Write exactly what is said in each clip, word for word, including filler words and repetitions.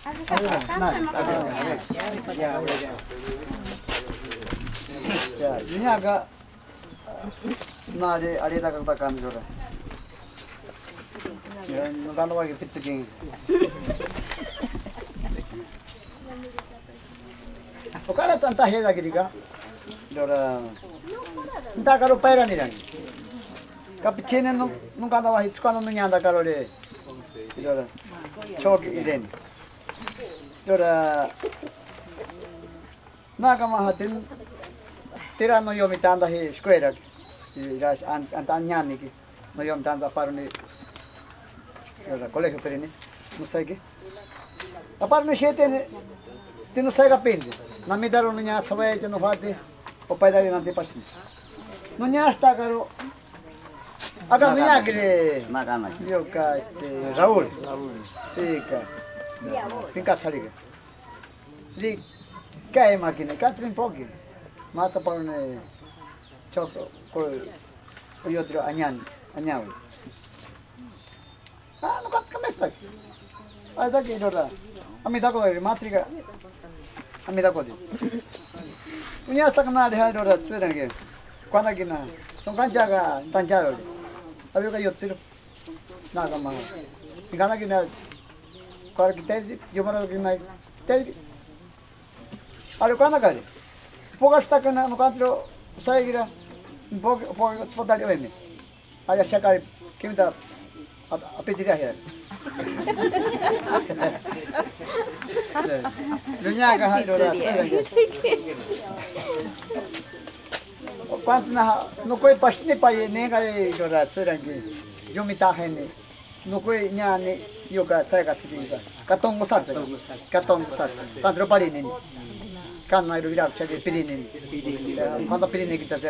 Ya, niña ka, nare, areta ka ta kan jora. Ya, no kano wa ke pitsikin. Okara tsanta heda kirika. Jora. Nta karo paira nirani. Kapichene no, no kano wa hitsukano no nyanda karo re. Jora. Choki ireni. Jora. Naka maha tin, tira no yomi tanda he escuela. Ira an, an, an ñaniki. No yomi tanda aparoni. Jora, colegio perini. No sé qué. Aparoni siete ni, ti no sé qué pindi. Na mi daro no ña sabe, no fati. O pai dari nanti pasin. No ña hasta karo. Aka no ña kire. Makana. Yo ka, este, Raúl. Ika. Pinka tsarika. Ri kai makine, kats pin poki. Masa parone choko, ko, yo tiro añan, añawi. Ah, no kats kamesa. Ai, taki jora. Ami tako de matsrika. Ami tako de. Uña hasta kana de jora, tsperan ke. Kwana kina. Son kancha ka, tancha jora. Abio ka yo tsiro. Naka ma. Ngana kina. Kar kitezi, yo mara kina. Kitezi. Aro kana kare. Poka sta kana no kantro saigira. Poka, poka, poka tari oene. Aya shakari kimita a, a pechiri ahera. Ruña ka ha dora. Kwantsina ha, no koi pashni pa ye ne kare dora tsurangi. Yumi ta hene. Nukui ña ni yoka saika tsiri ka. Katongo satse. Katongo satse. Kantro pari nini. Kan nairu ira chagi piri nini. Kanta piri ni kita se.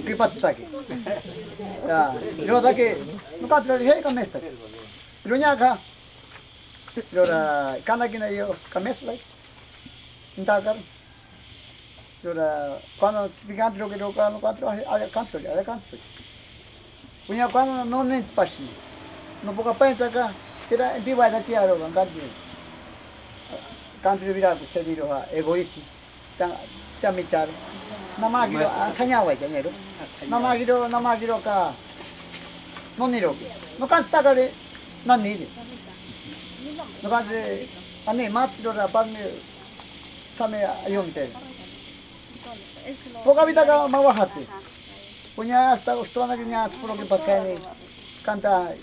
Kipatsitaki. Ya, yo dake, no kantro he kamesta. Ruña ka. Yo ra kana kina yo kamesta. Ntakar. Yora, kwana tsipi kantro ke roka, no kantro, aya kantro, aya kantro. Kuña kwana no nen tsipashini. No poka pensa ka, kira en vivo era tia roka, kantro. Kantro vira kuchari roha, egoísmo. Ta, ta michar. Namagiro, ansaña wa, ñero. Namagiro, namagiro ka. No niro. No kansi takare, no nire. No kansi, ani matsi dora, pan, Tsame ayonte. Poka vita ka mawahatsi. Kuña hasta ustona kiña tsipuro ki patsani. Kanta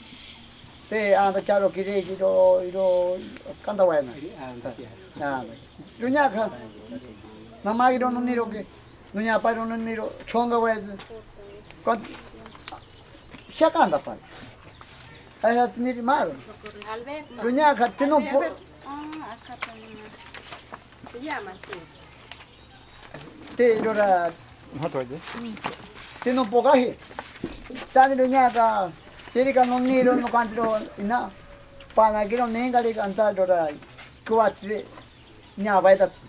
te anda charo kire kiro iro kanta waena. Anda. Ruña ka. Namagiro no niro ke. Nuña pairo no niro chonga waesa. Kant shakanda pa. Ai hatsi niri maro. Ruña ka tino po. Se llama así. Te irora. Te no pokahi. Tani ruña ka. Tirika no niro no kantiro ina. Pana kiro nengari kanta dora. Kuatsire. Ña vaitatsi.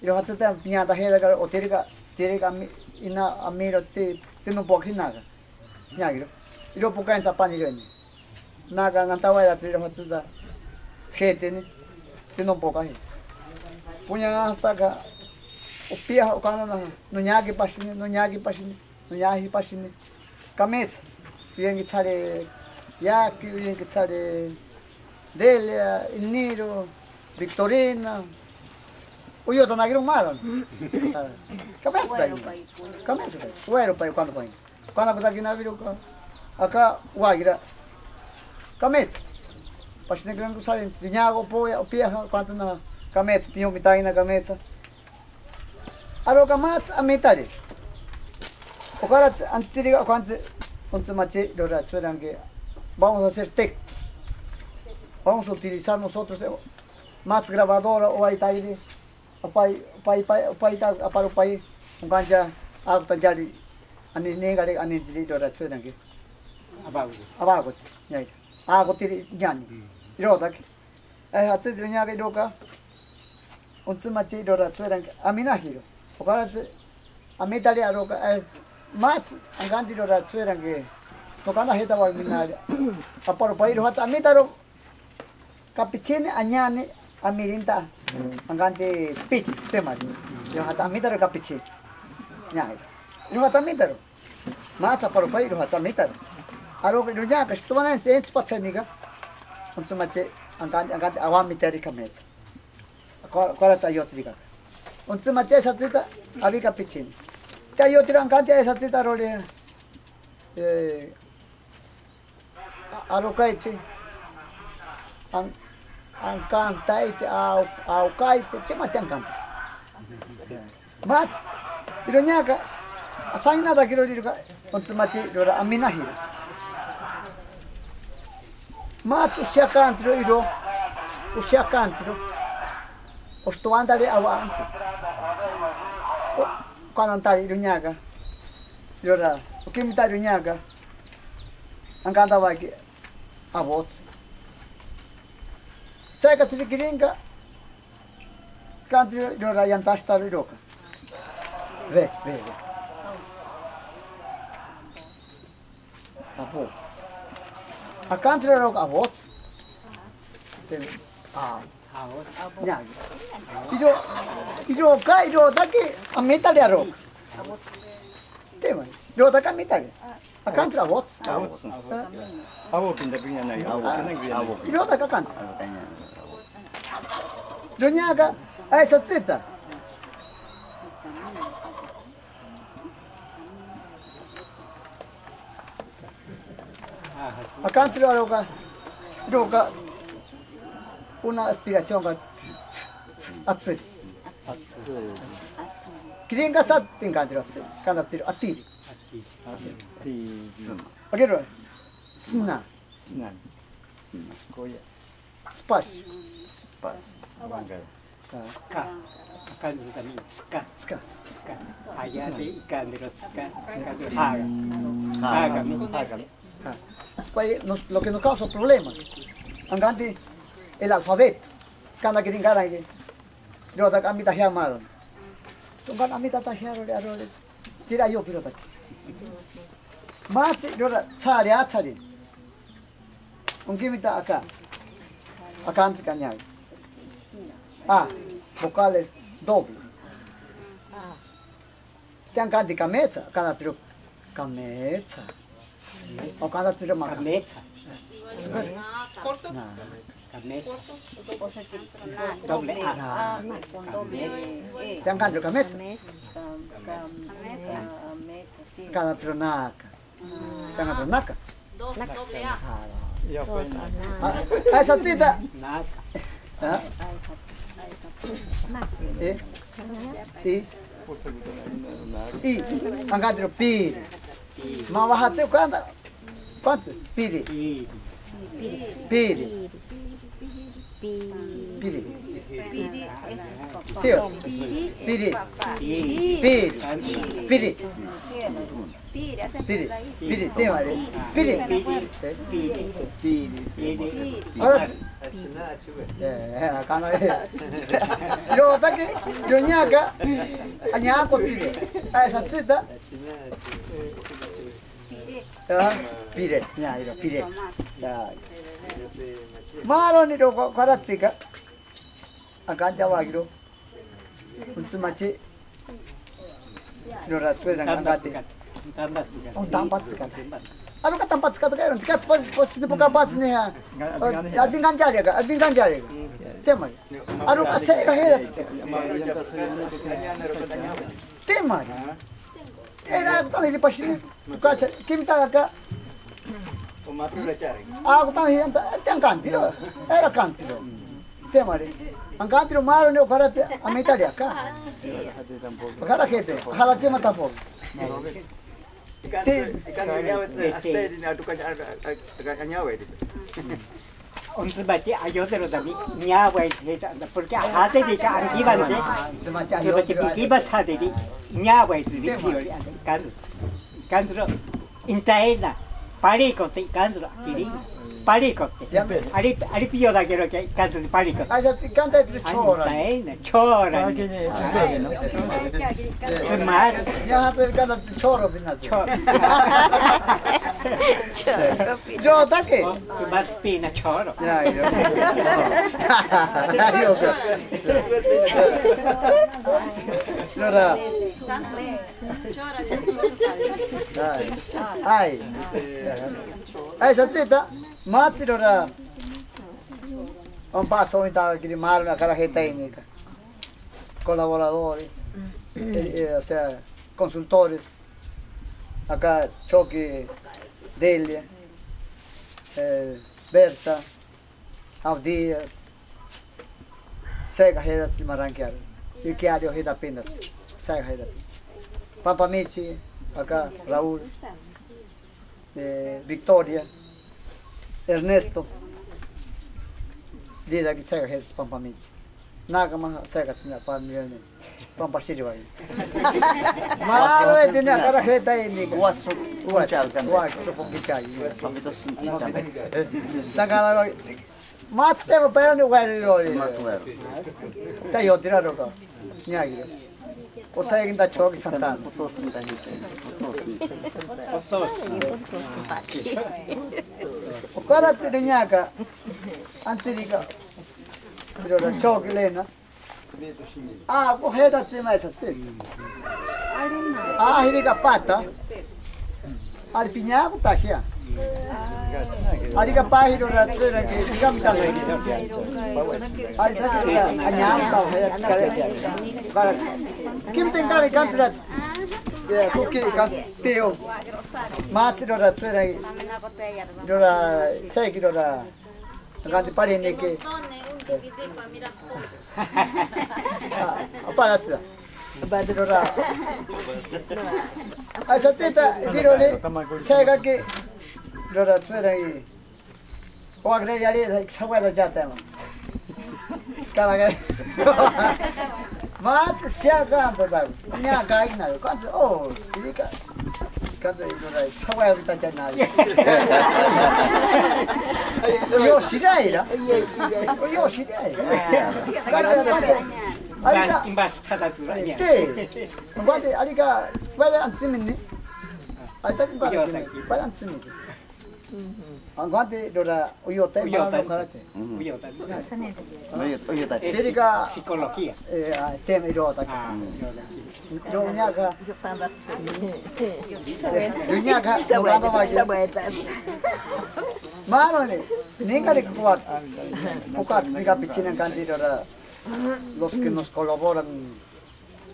Iro hatsita ña ta hera ka o tirika. Tirika ina amiro te. Te no pokahi naka. Ña kiro. Iro pokahi nsa paniro ni. Naka nantawaya tsiro hatsita. Siete ni. Te no pokahi. Puña hasta ka. Opia okana na. No ñaki pashini, no ñaki pashini, no ñaki pashini. Kamesa. Uyen ki tsare. Yaki, uyen ki tsare. Delia, Iniro, Victorina. Uyo tanakiro maro. Kamesa. Kamesa. Uero pa okana pa. Kwana kutaki naviro ka. Aka wagira. Kametsa. Pashina gran kusari. Riñago poya, opiaha, kwantsina kametsa, pio mitagina kametsa. Aro kamatsa amitari. Okara antsiri kwantsi, ontsemache, dora, esperan que vamos a hacer textos. Vamos a utilizar nosotros, eh, más grabadora o ahí está ahí. Apai, apai, apai, apai, ta, aparo pai, onkancha, ako tanchari, ani nengari, ani ntsiri, dora, tsueranke. Abako. Abako, ñaira. Ako tiri, ñani. Mm. Irotaki. Eh, atsiri, ñaka, iroka. Ontsemachi, dora, tsueranke. Aminahiro. Okaratsi, amitari, aroka, eh, mats, ankanti, dora, tsueranke. Nokana heta wa minari. Aparo pai, iro, hats, amitaro. Kapichini añani amirinta ankanti pichi, temari. Irojatsi amitaro kapichini. Ña. Irojatsi amitaro. Matsa paro pai irojatsi amitaro. Aro iroñaka, shitwanentsi, entsi patsenika. Ontsimachi ankanti, ankanti awamitari kametsa. Ko-, koratsi ayotirikaka. Ontsimachi esatsita, awika pichini. Te ayotiro ankanti esatsita arori. Eh, A-, arokaite. An-, ankantaite, au-, aukaite, temati ankanta. Matsi, iroñaka, asainatakero riroka, ontsimachi irora aminahiro. Matsi, oshiakantsiro iro, oshiakantsiro. Ostowantare awa anke. O, kanantare iroñaka. Irora, okimitare iroñaka. Ankantawake awotsi. Saikatsiri kirinka, kantsiro irora yantashitaro iroka. Ve, ve, ve. Apo. Akantsiro iroka awotsi. Te-, a, ña. Iro, iroka, irotaki, amitare aroka. Tema, irotaki amitare. Akantsiro awotsi. Awotsi. Awo kinda piña na, awo kinda piña na. Irotaki akantsiro. Iroñaka, aisatsita. Akantsiro aroka, iroka, una aspiración ka, atsiri. Kirinka sat, tinkantsiro atsiri, kantatsiro atiri. Akero, tsina. Tsina. Tskoya. Spash. Spash. Ska. Akantsiro también. Ska. Ska. Ska. Ayate ikantsiro ska. Ikantsiro haga. Haga, ¿no? Haga. Ah. Spash, nos, lo que nos causa problemas. Ankanti el alfabeto. Kanta kirinka rangi. Irotaki amita hiamaro. Son kanta amita tahiaro, aro. Tira yo pirotachi. Matsi, irora, tsari, atsari. Onkimita aka. Akantsika ñai. A, vocales dobles. Te ankanti kametsa, akantatsiro kametsa. Akantatsiro maka. Kametsa. Super. Na. Kametsa. Doble A. Na. Con doble E. Te ankantatsiro kametsa. Cam-, cam-, kametsa, sí. Akantatsiro naka. Tanga to naka. Dos, doble A. Ah, aisatsita. Naka. Ah? Eh? I. I. Ankantiro piri. Mawajatsi kanta. Pantsi. Piri. Piri. Piri. Piri. Piri es papá. Sí. Piri. Piri. Piri. Piri. Piri. Piri. Piri. Piri. Piri. Ahora sí. Eh, eh, acá no es. Yo, ataque. Yo, ñaca. Añaco, chile. Ah, esa chita. Ah, pire, ña, iro, pire. Ya. Maro ni ro ko-, karatsika. Akanti awaji ro. Ontsimachi. Iro ratsue dan kangati. Ontampatsika. Aro ka tampatsika ka ero. Tika tpa, po sini poka pa sini ha. Adin kanjari ka, adin kanjari ka. Tema. Aro ka se ka hera tsika. Tema. Era, no le pashini. Kacha, kimita ka. Ah, kutan hi anta, te ankantiro. Era kantiro. Te mari. Ankantiro maro ne okaratse, amitaria ka. Okara kete, hara chema tapo. Te. Ontsibati ayotero también, ña waitire, porque ajate de ka ankiba de, ontsibati pikiba tate de, ña waitire, kanto, kanto, intaena, pariko te kanto, kiri, Parikote. Ya me. Ari, ari piyotakero ke kanto parikote. Aisa tsi kanta tsi chora. Ai, na chora. Tsi maro. Ya hatse kanta tsi choro pina tsi. Choro. Choro. Yo take. Tsi mas pina choro. Ya, yo. Yo, yo. Lora. Ai. Ai. Aisa tsita. Matsi rora. Ompaso ita kiri maro na kara jeta inika. Colaboradores, eh, eh, o sea, consultores. Acá Choque, Delia, eh, Berta, Abdías. Saika jeta tsi marankiaro. Ikiario jeta pinas. Saika jeta. Pampa Michi, acá Raúl. Eh, Victoria, Ernesto, lira ki saika jes pampa michi. Naka ma saika sina pan yone. Pampa siri wai. Maro e tiene cara jeta e ni. What's up? What's up? What's up? Pampa michi. Saka la Mas te mo pero ni wari rori. Mas wari. Ta yo tira roka. Ni agiro. O sea, que está choque Santana. O cara se doñaca. Antirika. Pero la choque lena. Ah, ko jeta tsi mai sa tsi. Ah, jiri ka pata. Ari piña ko ta jia. Ari ka pa jiro ra tsera ke kam ta. Ari ta ke ra anya ta jia tsare. Bara. Kim ten kare kan tsira. Ya, ko ke kan teo. Ma tsiro ra tsera. Ro ra sai ki ro ra. Kan te pare ne ke. Apa la tsira. Ro ra. Ai sa tsita, diro le, sega ke, ro ra tsera i. O agre yare, sawa ra jata ma. Kala ga. Ma, sia ga ta ta. Nya ga ina, kan se, o, ika. Kan se, ro ra, sawa ra ta jana. Yo shirai ra. Yo shirai. Kan se, kan se. Ari ka. Imba shi kata tu ra. Te. Ngwate, ari ka, kwale antsimi ni. Ari ta kwale antsimi ni. Kwale antsimi ni. Ngwate, ro ra, uyotai, ma, ro karate. Uyotai. Uyotai. Terika. Psicología. Eh, ah, tema iro ta. Ah, psicología. Ro nya ka. Ro nya ka, no ka ba. Maro ne, ninga de kuat. Kukat, ninga pichina kanti ro ra. Los que nos colaboran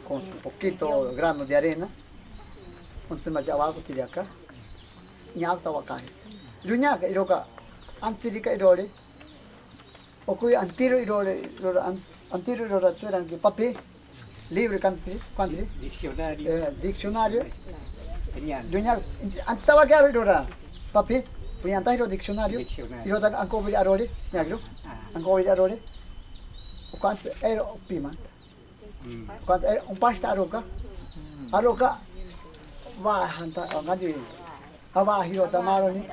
con su poquito grano de arena, ontsema ya wako tiriaka, nyakta wakaje. Ruñaka iroka, antsirika irore, okui antiro irore, irora an-, antiro irora tsueranke papi, libre kantiri, kantiri. Diccionario. Eh, diccionario. Tenían. Ruñaka, antsita wakearo irora, papi, puñanta iro diccionario. Diccionario. Irota ankobiri arore, nyakiro, ah, ankobiri arore. Okantsi ero pimanta. Kwanza, eh, un pasta aroka. Aroka. Wa hanta, ngadi. Awa hiro tamaro ni.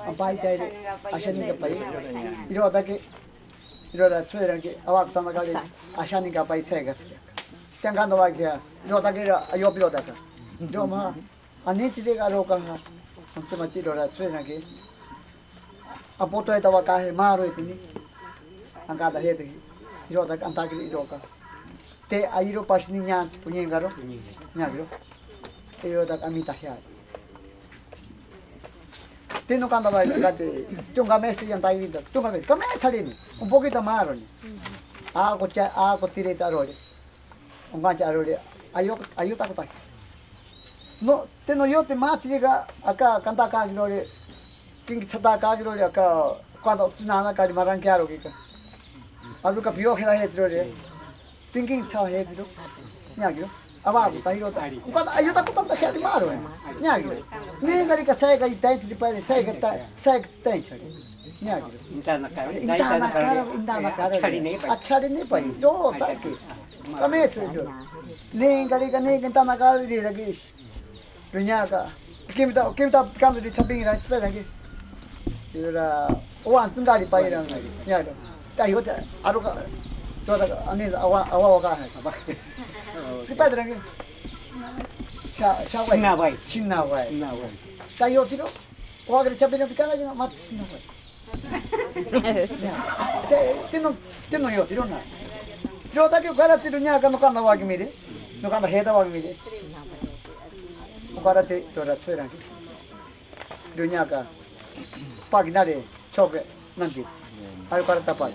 Ampai taire. Ashani ka pai. Iro dake. Iro da tsuera ke. Awa kutama kare. Ashani ka pai sega. Tengando wa kia. Iro dake ra, ayo piro daka. Iro ma. Ani chide ka aroka ha. Ontsema chi iro da tsuera ke. Apoto eta wakaje maro etini. Angkata jete. Iro da antakiri iroka. Te airo pashini ñantsi puñengaro. Ñakiro. Te iro da amita jea. Te no kanda bai kate. Te un kameste yan tairita. Te un kameste. Kame charini. Un poquito maro ni. Ako cha, ako tireta arore. Ongancha arore. Ayo, ayo takotai. No, te no yo te matsi llega acá canta acá gloria. King chata acá gloria acá. Cuando tsinana kari marankiaro kika. Abu ka pio hela het gloria. Pinking cha het do. Nyakiro. Aba ko tairo ta. Ko ayo ta ko ta heti maro. Nyakiro. Ni ngari ka sai ka itai chi pai sai ka ta sai ka tai chari. Nyakiro. Intana karo. Intana karo, intana karo. Achari ne pai. Achari ne pai. Do ta ke. Kame se yo. Ni ngari ka ni intana karo di da ki. Ruñaka. Kimita, kimita kando di chaping ra, espera ki. Ira Owa, antsingari paira. Yaro. Ta yote, aroka, tota, ani, awa, awa, waka. Sipa trangi. Cha, cha, wai. Shinawai. Shinawai. Shinawai. Ta yotiro. Owa kere chapina pikana, yo, mat shinawai. Ya. Te, te no, te no yotiro na. Yo ta ke kara tsiru nya ka no kana wa kimire. No kana heta wa kimire. Kara te, tora tsera. Ru nya ka. Pakinare, choke, nanti. Ayo kara tapai.